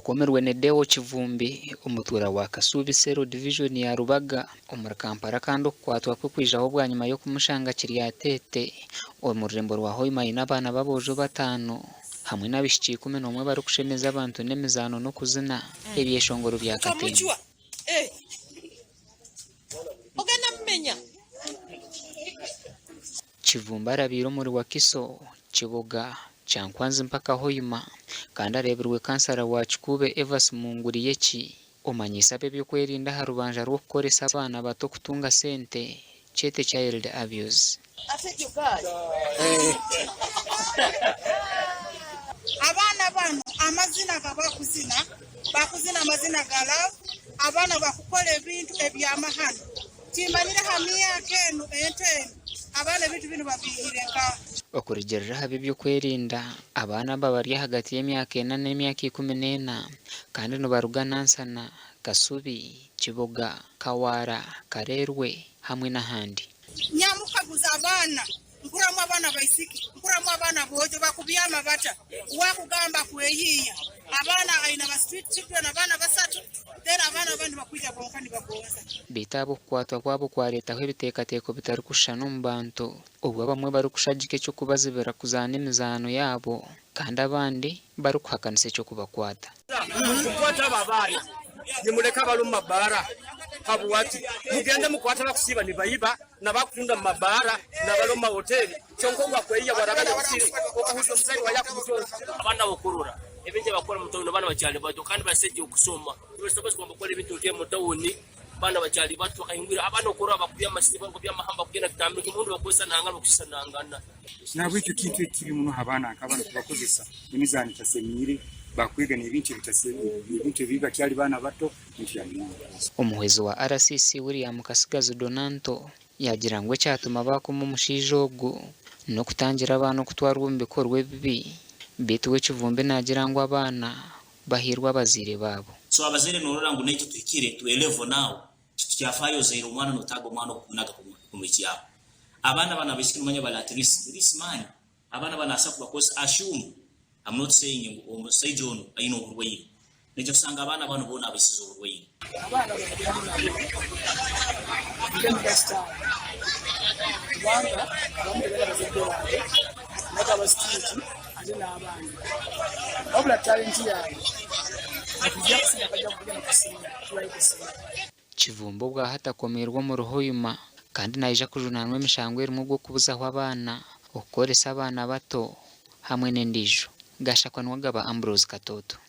Okomirwe ni Deo Kivumbi, omutuura wa Kasubi Cell Division ya Rubaga omuri Kampala kandi okukwatwa kwe kwijaho bwanyima y'okumushanga Kiryatete omu rurembo rwa Hoima aine abaana b'aboojo bataano hamwe n'abaishiki 11 barikushemeza abantu n'emizaano n'okuzina ebyeshongoro bya katemba. Kivumbi arabiire omuri Wakiso, Kiboga, Kyankwanzi mpaka Hoima kandi areebirwe kansara wa Kikuube Evas Munguriyeki omanyiise ab'eby'okwerinda aha rubanja rw'okukoresa abaana bato kutunga sente kyete child abuse. Abaana banu amazina gabakuzina bakuzina amazina ga love abaana bakukora ebintu ebyamahano Timmanyire ha myaka enu ento enu abaana ebintu binu babiihire nkaha. Okurugiirira aha b'eby'okwerinda, abaana aba bari ahagati y'emyaka ena n'emyaka 14 kandi nibaruga Nansana, Kasubi, Kiboga, Kawaala, Kareerwe hamwe n'ahandi. Nyamukaguza abaana Nkuramu abaana baisiki, nkuramu abaana boojo bakubyama bata? Wakugamba kweyiiya abaana aine aba street children abaana basatu then abaana abandi bakwija bonka nibagonza. Beitu aba okukwatwa kwabo kwareetaho ebiteekateeko bitarikushushana omu bantu, obwo abamwe barikushagika eky'okubazibira kuzaana emizaano yaabo kandi abandi barikuhakanisa eky'okubakwata. Mukwate abo abaana, nimureka abari omu mabaara habwaki? Mugyende mukwate abakusiiba nibaiba n'abakutunda omu mabaara n'abari omu mahoteeri, kyonka ogu akweyiya bwaraaba ari obusiire, okahurira omuzaire waawe yaakumutoza. Abaana bokurora ebintu ebakukora omu tawuni abaana bakyali bato kandi basegye okusoma tibasobora kukora ebintu nk'ebi omu tawuni abaana bakyali bato bakahingwire abaana okurora bakubya amasimu bakubya amahamba kugenda kutambika emundu bakukozesanangana bakusisanangana. Nahabwekyo kintu eki kibi muno ha baana nk'abanu kubakozesa emizaano etasemiire, bakwega n'ebintu ebintu ebibi bakyali baana bato. Omuhwezi wa RCC William Kasigazi Donanto yaagira ngu ekyatuma baakoma omushaija ogu n'okutangira abaana okutwarwa omu bikorwa ebibi beitu we Kivumbi naagira ngu abaana bahairwe abazaire baabo. So abazaire norora ngu naitwe tuhikire to a level now titukyafayo ozaire omwana notaga omwana okumunaga kumuhikyaho. Abaana banu abaisiki nomanya bari at risk, risk maani abaana banu asa kubakozesa assume I'm not saying ngu omusaija onu aine oburwaire noija kusanga abaana banu boona abaisize oburwaire. Abaana banu hamwe nabo nibenda sitaani kubanga abamu tibaine bazaire baabo naka aba sitiiti ate n'abandi wabula talenti yaabwe nitwija kusiga bajja kugenda kusinga turayi kusinga. Kivumbi obwahati akomiirwe omuri Hoima kandi naija kujunaanwa emishango erimu ogw'okubuzaho abaana, okukoresa abaana bato hamwe n'endiijo. Gashakwa niwe agaba Ambrose Katoto.